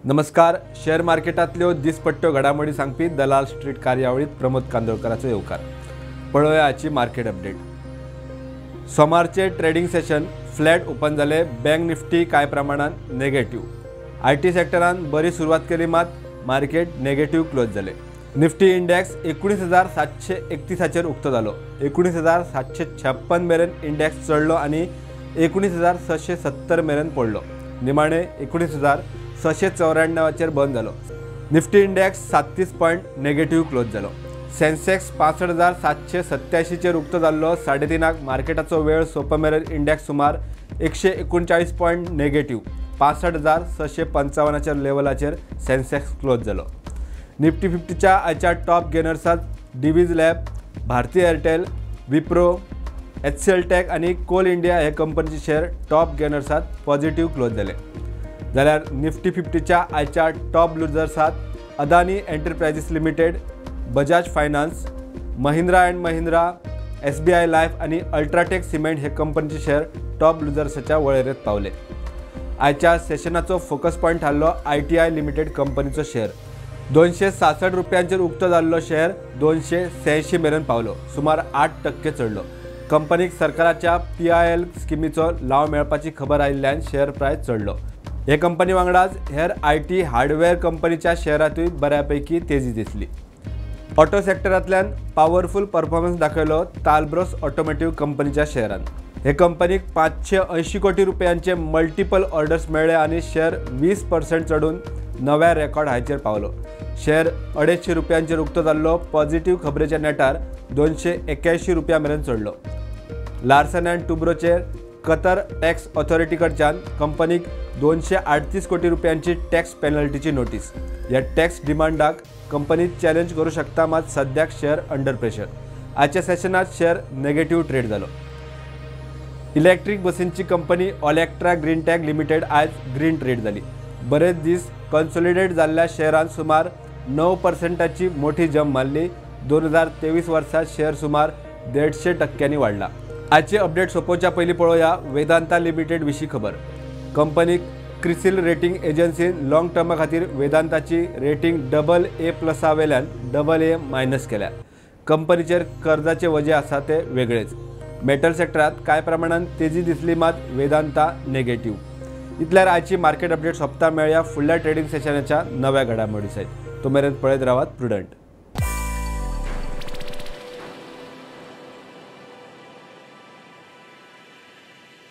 नमस्कार. शेअर मार्केटांतल्यो दिसपट्ट्यो घडामोडी सांगपी दलाल स्ट्रीट कार्यावळीत प्रमोद कांदोळकराचो येवकार. पळोवया आजची मार्केट अपडेट. सोमारचे ट्रेडिंग सेशन फ्लॅट ओपन जाले. बँक निफ्टी कांय प्रमाणान नेगेटिव्ह. I T सेक्टरान बरी सुरवात केली मात मार्केट नेगेटिव्ह क्लोज जाले. निफ्टी इंडेक्स 19,731 उक्तो जालो. 19,756 मेरेन इंडेक्स चडलो आनी 19,670 मेरेन पडलो. निमाणे 19,694 बंद जालो. Nifty index 37 point negative close जालो. सेन्सेक्स 65,787 उक्तो जाल्लो. 3:30 मार्केटाचो वेळ सोंपा मेरेन इंडेक्स सुमार 139 पॉयंट नेगेटिव्ह 65,655 लेवलाचेर सेन्सेक्स क्लोज जालो. निफ्टी 50च्या आयच्या top गेनर्सात Divi's lab, Bharti Airtel, Wipro, HCL tech आनी कोल इंडिया हे कंपनीचे शेअर टॉप गेनर्सात पॉझिटिव्ह क्लोज जाले. जाल्यार निफ्टी 50च्या आयच्या top लुजर्सात Adani enterprises limited, Bajaj finance, Mahindra and Mahindra, SBI life आनी अल्ट्राटेक सिमेंट हे कंपनीचे शेअर टॉप लुजर्साच्या वळेरेंत पावले. आयच्या सेशनाचो फोकस पॉयंट थारलो ITI limited कंपनीचो शेअर. 266 रुपयांचेर उक्तो जाल्लो शेअर 286 मेरेन पावलो. सुमार 8% चडलो. कंपनीक सरकाराच्या PIL स्किमीचो लाव मेळपाची खबर आयिल्ल्यान शेअर प्रायस चडलो. हे कंपनी वांगडाच हेर IT hardware कंपनीच्या शेअरांतूय बऱ्यापैकी तेजी दिसली. ऑटो सेक्टरांतल्यान पावरफूल परफॉर्मन्स दाखयलो तालब्रोस ऑटोमोटिव्ह कंपनीच्या शेअरान. हे कंपनीक 580 कोटी रुपयांचे मल्टिपल ऑर्डर्स मेळ्ळे आनी शेअर 20% चडून नव्या रेकॉर्ड हायचेर पावलो. शेअर 250 रुपयांचेर उक्तो जाल्लो. पॉझिटिव्ह खबरेच्या नेटार 281 रुपया मेरेन चडलो. लार्सन अँड टुब्रोचेर कतर टॅक्स ऑथॉरिटी कडच्यान कंपनीक 238 कोटी रुपयांची टॅक्स पेनल्टीची नोटीस. ह्या टॅक्स डिमांडाक कंपनी चॅलेंज करूं शकता मात सद्याक शेअर अंडर प्रेशर. आजच्या सेशनात शेअर नेगेटिव्ह ट्रेड जालो. इलेक्ट्रीक बसींची कंपनी ओलेक्ट्रा ग्रीनटॅक लिमिटेड आयज ग्रीन ट्रेड जाली. बरेच दीस कन्सॉलिडेट जाल्ल्या शेअरान सुमार 9%ची मोठी जंप मारली. 2023 वर्सा शेअर सुमार 150% वाडला. आजचे अपडेट सोंपोवच्या पयलीं पळोवया वेदांता लिमिटेड विशीं खबर. कंपनीक क्रिसिल रेटिंग एजन्सीन लॉंग टर्मा खातीर वेदांताची रेटिंग AA+ वेल्यान AA- केल्या. कंपनीचेर कर्जाचे वजे आसा ते वेगळेच. मेटल सेक्टरात कांय प्रमाणान तेजी दिसली मात वेदांता नेगेटिव्ह. इतल्यार आजची मार्केट अपडेट सोंपता. मेळया फुडल्या ट्रेडिंग सेशनाच्या नव्या घडामोडी सयत. तो मेरेन पळयत रावात प्रुडंट.